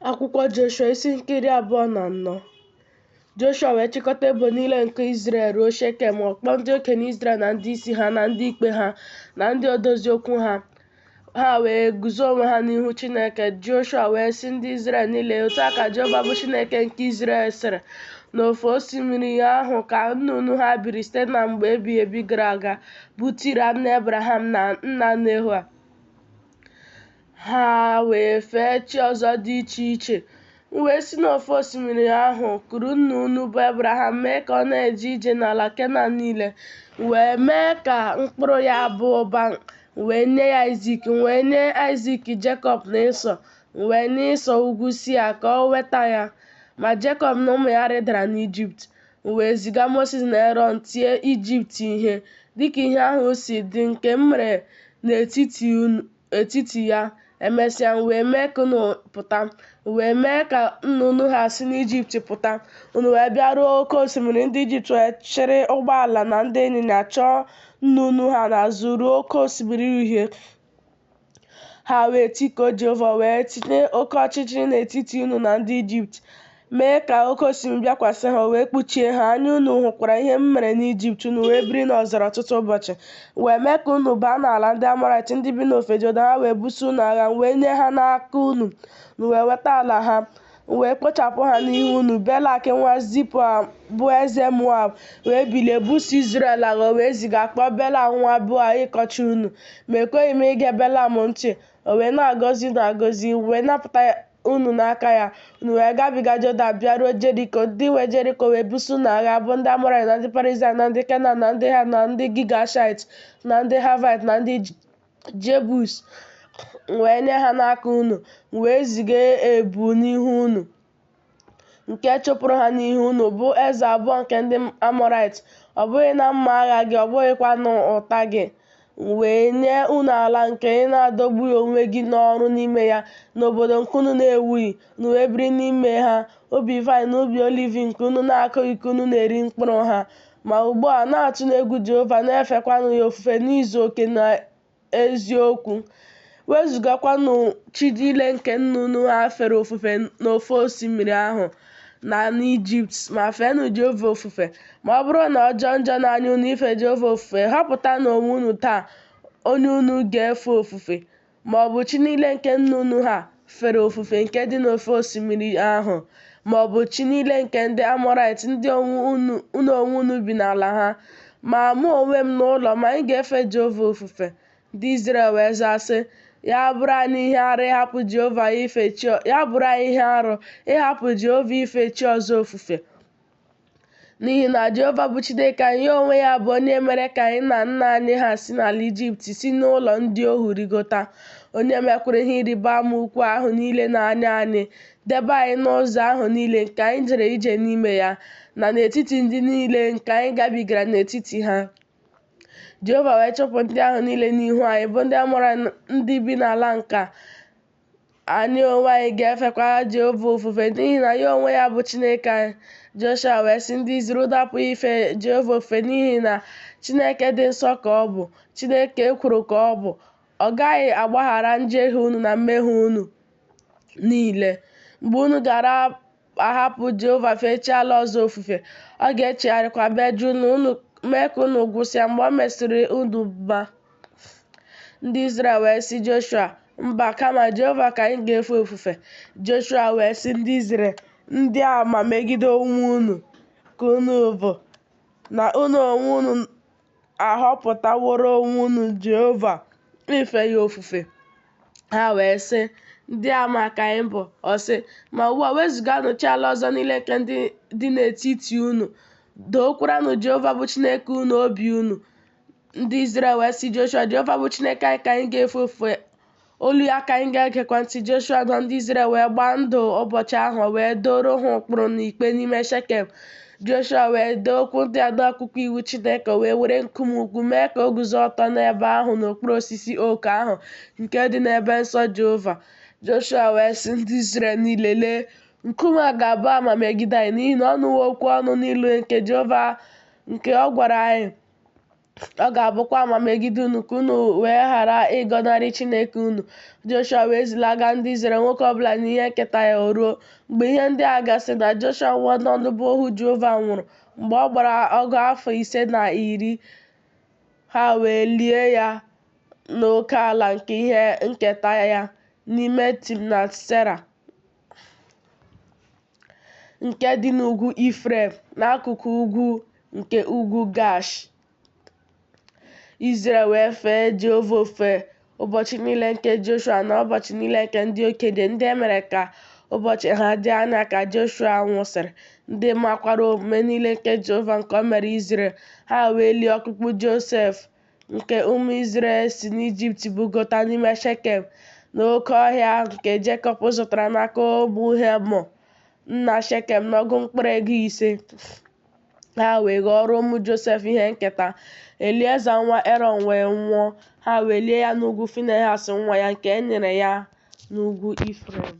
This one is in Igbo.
Akwụkwọ Joshua isi nke 24. Joshua wee chịkọta ebo niile nke Izrel ruo Shekem, ọ kpọọ ndị okenye Izrel na ndị isi ha na ndị ikpe ha na ndị odozi okwu ha. Ha wee guzo onwe ha n'ihu Chineke. Joshua wee sị ndị Izrel niile, Otu a ka Jehova bụ Chineke nke Izrel sịrị, N'ofe osimiri ahụ ka nna unu ha biri site na mgbe ebighị ebi gara aga, bụ Tira nna Ebraham na nna Nehoa. Ha wee fee chi ọzọ dị iche iche. M wee si n'ofe osimiri ahụ kuru nna unu bụ Ebraham mee ka ọ na-eje ije n'ala Kenan niile. M wee mee ka mkpụrụ ya baa ụba, m wee nye ya Aịzik, m wee nye Aịzik Jekọb na Ịsọ, m wee nye Ịsọ ugwu Sia ka o nweta ya. Ma Jekọb na ụmụ ya rịdara n'Ijipt. M wee ziga Mosis na Erọn tie Ijipt ihe, dịka ihe ahụ si dị nke m mere n'etiti unu. Etiti ya. Emesịa, m wee mee ka unu pụta. M wee mee ka nna unu ha si n'Ijipt pụta. Unu wee bịaruo oke osimiri, ndị Ijipt wee chịrị ụgbọala na ndị ịnyịnya chọọ nna unu ha n'azụ ruo oke osimiri uhie. Ha wee tikuo Jehova, o wee tinye oke ọchịchịrị n'etiti unu na ndị Ijipt, mee ka oke osimiri bịakwasị ha, o wee kpuchie ha. Anya unu hụkwara ihe m mere n'Ijipt, unu wee biri n'ọzara ọtụtụ ụbọchị. M wee mee ka unu baa n'ala ndị Amọraịt, ndị bi n'ofe Jọdan, ha wee buso unu agha, m wee nye ha n'aka unu, unu wee nweta ala ha. M wee kpochapụ ha n'ihu unu. Belak nwa Zipoa bụ eze Moab wee bilie buso Izrel agha, o wee ziga kpọọ Belam nwa Beoa ịkọcha unu. Ma ekweghị m ige Belam ntị, o wee na-agọzi unu agọzi, m wee napụta unu n'aka ya. Unu wee gabiga Jọdan bịaruo Jeriko. Ndị nwe Jeriko wee buso unu agha, bụ ndị Amọraịt na ndị Perizaịt na ndị Kenan na ndị Het na ndị Gigashaịt na ndị Haịvaịt na ndị Jebus. M wee nye ha n'aka unu. M wee ziga ebu n'ihu unu, nke chụpụrụ ha n'ihu unu, bụ eze abụọ nke ndị Amọraịt, ọ bụghị na mma agha gị, ọ bụghịkwa n'ụta gị. M wee nye unu ala nke ị na-adọgbughị onwe gị n'ọrụ n'ime ya, na obodo nke unu na-ewughị, unu wee biri n'ime ha, ubi vaịn na ubi oliv nke unu na-akụghị ka unu na-eri mkpụrụ ha. Ma ugbu a, na-atụnụ egwu Jehova, na-efekwanụ ya ofufe n'izu oke na eziokwu. Wezugakwanụ chi niile nke nna unu ha fere ofufe n'ofe osimiri ahụ na n'Ijipt, ma feenụ Jehova ofufe. Ma ọ bụrụ na ọ jọọ njọ n'anya unu ife Jehova ofufe, họpụtanụ onwe unu taa onye unu ga-efe ofufe, ma ọ bụ chi niile nke nna unu ha fere ofufe nke dị n'ofe osimiri ahụ, ma ọ bụ chi niile nke ndị Amọraịt ndị unu onwe unu bi n'ala ha. Ma mụ onwe m na ụlọ m, anyị ga-efe Jehova ofufe. Ndị Izrel wee zaa sị, Ya bụrụ anyị ihe arụ ịhapụ Jehova ife chi ya bụrụ anyị ihe arụ ịhapụ Jehova ife chi ọzọ ofufe. N'ihi na Jehova bụ Chineke anyị, ya onwe ya bụ onye mere ka anyị na nna anyị ha si n'ala Ijipt, si n'ụlọ ndị ohu rigota, onye mekwara ihe ịrịba ama ukwu ahụ niile n'anya anyị, debe anyị n'ụzọ ahụ niile nke anyị jere ije n'ime ya, na n'etiti ndị niile nke anyị gabigara n'etiti ha. Jehova wee chụpụ ndị ahụ niile n'ihu anyị, bụ ndị Amọraịt ndị bi n'ala nke a. Anyị onwe anyị ga-efekwa Jehova ofufe, n'ihi na ya onwe ya bụ Chineke anyị. Joshua wee sị ndị Izrel, unu apụghị ife Jehova ofufe n'ihi na Chineke dị nsọ ka ọ bụ, Chineke ekworo ka ọ bụ. Ọ gaghị agbaghara njehie unu na mmehie unu niile. Mgbe unu ga-ahapụ Jehova fee chi ala ọzọ ofufe, ọ ga-echegharịkwa mejọọ unu, mee ka unu gwụsịa mgbe o mesịrị unu mma. Ndị Izrel wee sị Joshua, Mba, kama Jehova ka anyị ga-efe ofufe. Joshua wee sị ndị Izrel, Ndị ama megide onwe unu ka unu bụ, na unu onwe unu ahọpụtaworo onwe unu Jehova ife ya ofufe. Ha wee sị, Ndị ama ka anyị bụ. Ọ sị, Ma ugbu a, wezuganụ chi ala ọzọ niile nke ndị dị n'etiti unu, dookwaranụ Jehova bụ Chineke unu obi unu. Ndị Izrel wee sị Joshua, Jehova bụ Chineke anyị ka anyị ga-efe ofufe, olu ya ka anyị ga-egekwa ntị. Joshua na ndị Izrel wee gbaa ndụ ụbọchị ahụ, wee dooro ha ụkpụrụ na ikpe n'ime Shekem. Joshua wee dee okwu ndị a n'akwụkwọ iwu Chineke, wee were nkume ukwu mee ka o guzo ọtọ n'ebe ahụ n'okpuru osisi ook ahụ nke dị n'ebe nsọ Jehova. Joshua wee sị ndị Izrel niile, Lee, nkume a ga-abụ ama megide anyị, n'ihi na ọ nụwo okwu ọnụ niile nke Jehova nke ọ gwara anyị. Ọ ga-abụkwa ama megide unu, ka unu wee ghara ịgọnarị Chineke unu. Joshua wee zilaga ndị Izrel, nwoke ọ bụla n'ihe nketa ya. O ruo, mgbe ihe ndị a gasịrị, na Joshua nwa Nọn, bụ ohu Jehova, nwụrụ, mgbe ọ gbara ọgụ afọ 150. Ha wee lie ya n'oke ala nke ihe nketa ya, n'ime Timnat-Sera, nke dị n'ugwu Ifrem, n'akụkụ ugwu nke ugwu Gaash. Izrel wee fee Jehova ofufe ụbọchị niile nke Joshua na ụbọchị niile nke ndị okenye, ndị e mere ka ụbọchị ha dị anya ka Joshua nwụsịrị, ndị makwara omume niile nke Jehova nke o mere Izrel. Ha wee lie ọkpụkpụ Josef nke ụmụ Izrel si n'Ijipt bugota n'ime Shekem, n'oke ọhịa ahụ nke Jekọb zụtara n'aka ụmụ Hemọ nna Shekem n'ọgụ mkpụrụ ego 5. Ha wee ghọọrọ ụmụ Josef ihe nketa. Elieza nwa Erọn wee nwụọ, ha wee lie ya n'ugwu Finehaz nwa ya, nke e nyere ya n'ugwu Ifrem.